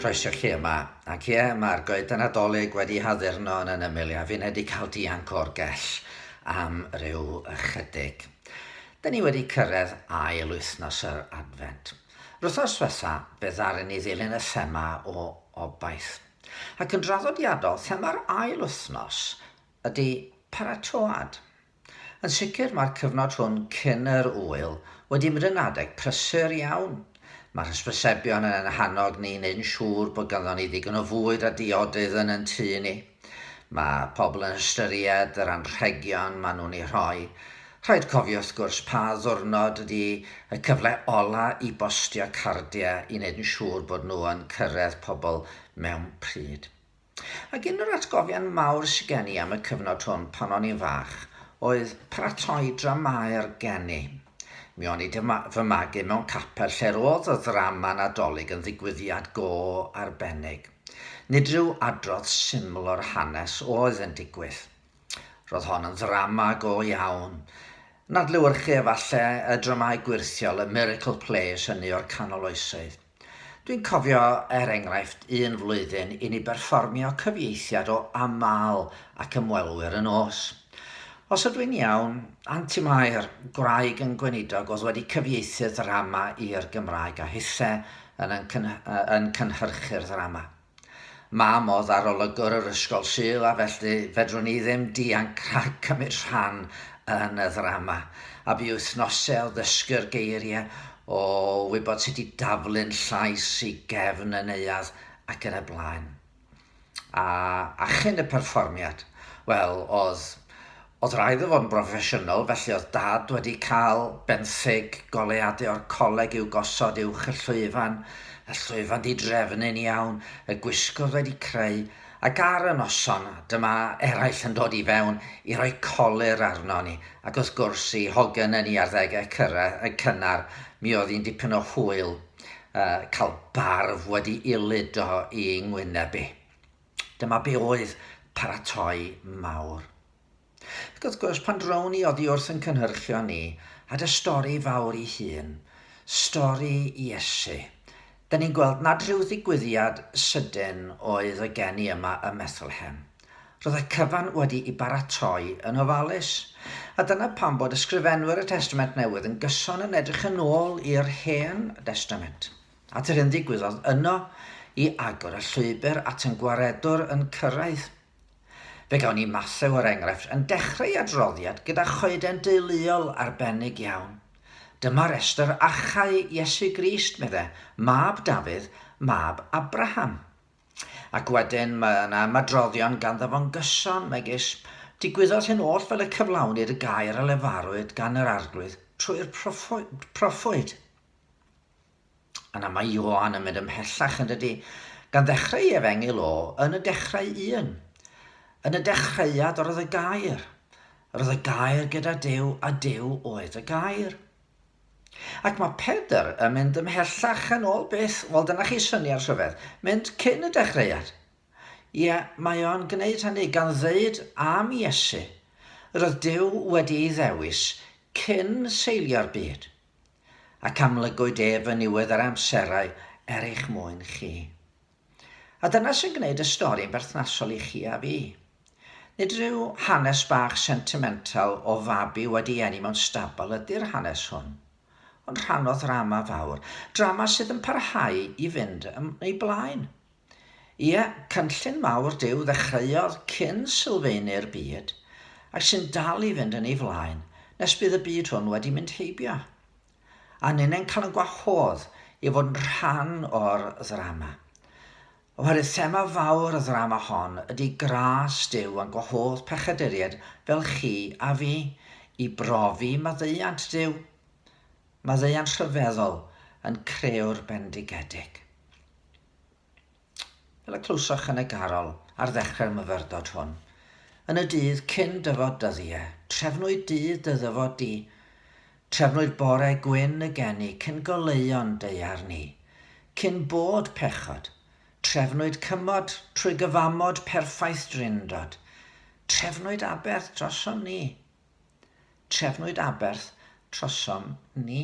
Croeso chi yma. Ac ie, mae'r goeden Nadolig wedi haddurno yn yn ymyl i a fi'n wedi cael dianc o'r gell am ryw ychydig. Dyn ni wedi cyrraedd ail wythnos yr Adfent. Rwythnos ddiwetha, fe ddaru ni ddilyn y thema o obaith. Ac yn draddodiadol, thema'r ail wythnos ydy paratoad. Yn sicr mae'r cyfnod hwn cyn yr ŵyl wedi mynd yn adeg prysur iawn. Mae'r hysbysebion yn ein hannog ni i wneud yn siŵr bod ganddon ni ddigon o fwyd a diodydd yn yn tŷ ni. Mae pobl yn ystyried yr anrhegion maen nhw'n eu rhoi. Rhaid cofio wrth gwrs pa ddiwrnod ydy y cyfle ola i bostio cardiau i wneud yn siŵr bod nhw yn cyrraedd pobl mewn pryd. Ac un o'r atgofion mawr sy gen i am y cyfnod hwn pan o'n i'n fach oedd paratoi dramâu'r geni. Mi o'n i 'di fy magu mewn capel lle'r oedd y ddrama Nadolig yn ddigwyddiad go arbennig. Nid rhyw adrodd syml o'r hanes oedd yn digwydd. Roedd hon yn ddrama go iawn, yn adlewyrchu efalle y dramâu gwyrthiol, y miracle plays hynny o'r canol oesoedd. Dwi'n cofio, er enghraifft, un flwyddyn i ni berfformio cyfieithiad o Amahl ac Ymwelwyr y Nos. Os ydw i'n iawn, Anti Mair, gwraig yn gweinidog, oedd wedi cyfieithu'r ddrama i'r Gymraeg a hithe yn yn cynhyrchu'r ddrama. Mam oedd arolygwr yr Ysgol Sul a felly fedrwn i ddim dianc rhag cymryd rhan yn y ddrama. A bu wythnosau o ddysgu'r geiriau, o wybod sut i daflu'n llais i gefn y neuadd ac yn y blaen. A, a chyn y perfformiad, wel, oedd Oedd rhaid iddo fod yn broffesiynol, felly oedd Dad wedi cael benthyg goleuadau o'r coleg i'w gosod uwch y llwyfan, y llwyfan 'di drefnu'n iawn, y gwisgoedd wedi creu, ac ar y noson, dyma eraill yn dod i fewn i roi colur arno ni, ac wrth gwrs i hogyn yn ei arddegau cynnar, mi oedd hi'n dipyn o hwyl uh, cael barf wedi ilido i ngwyneb i. Dyma be oedd paratoi mawr. Ac wrth gwrs, pan drown ni oddi wrth yn cynhyrchion ni at y stori fawr ei hun, stori Iesu, da ni'n gweld nad rhyw ddigwyddiad sydyn oedd y geni yma ym Methlehem. Roedd y cyfan wedi'i baratoi yn ofalus. A dyna pam bod ysgrifenwyr y Testament Newydd yn gyson yn edrych yn ôl i'r Hen Destament. At yr hyn ddigwyddodd yno i agor y llwybr at yn Gwaredwr yn cyrraedd. Fe gawn ni Mathew, er enghraifft, yn dechrau ei adroddiad gyda choeden deuluol arbennig iawn. Dyma restr achau Iesu Grist, medde, mab Dafydd, mab Abraham. Ac wedyn mae yna ymadroddion ganddo fo'n gyson, megis, Digwyddodd hyn oll fel y cyflawnid y gair a lefarwyd gan yr Arglwydd trwy'r proffwyd. Yna mae Ioan yn mynd ymhellach yn dydy, gan ddechrau ei efengyl o yn y dechrau un. Yn y dechreuad yr oedd y gair. Yr oedd y gair gyda Duw, a Duw oedd y gair. Ac mae Pedr yn mynd ymhellach yn ôl byth, wel dyna chi syniad rhyfedd, mynd cyn y dechreuad. Ie, mae o'n gwneud hynny gan ddeud am Iesu, yr oedd Duw wedi ei ddewis cyn seilio'r byd. Ac amlygwyd ef yn niwedd yr amserau er eich mwyn chi. A dyna sy'n gwneud y stori'n berthnasol i chi a fi. Nid rhyw hanes bach sentimental o fabi wedi eni mewn stabl ydy'r hanes hwn, ond rhan o ddrama fawr, drama sydd yn parhau i fynd yn ei blaen. Ie, cynllun mawr Duw ddechreuodd cyn sylfaenu'r byd, ac sy'n dal i fynd yn ei flaen nes bydd y byd hwn wedi mynd heibio. A ninnau'n cael yn gwahodd i fod yn rhan o'r ddrama. Oherwydd thema fawr y ddrama hon ydy gras Duw a'n gwahodd pechaduriaid fel chi a fi i brofi maddeuant Duw. Maddeuant rhyfeddol yn creu'r bendigedig. Fel y clywsoch yn y garol ar ddechrau'r myfyrdod hwn, yn y dydd cyn dyfod dyddiau, trefnwyd dydd dy ddyfod di, trefnwyd bore gwyn y geni cyn goleuo'n daear ni, cyn bod pechod, trefnwyd cymod trwy gyfamod perffaith drindod, trefnwyd aberth drosom ni. Trefnwyd aberth trosom ni.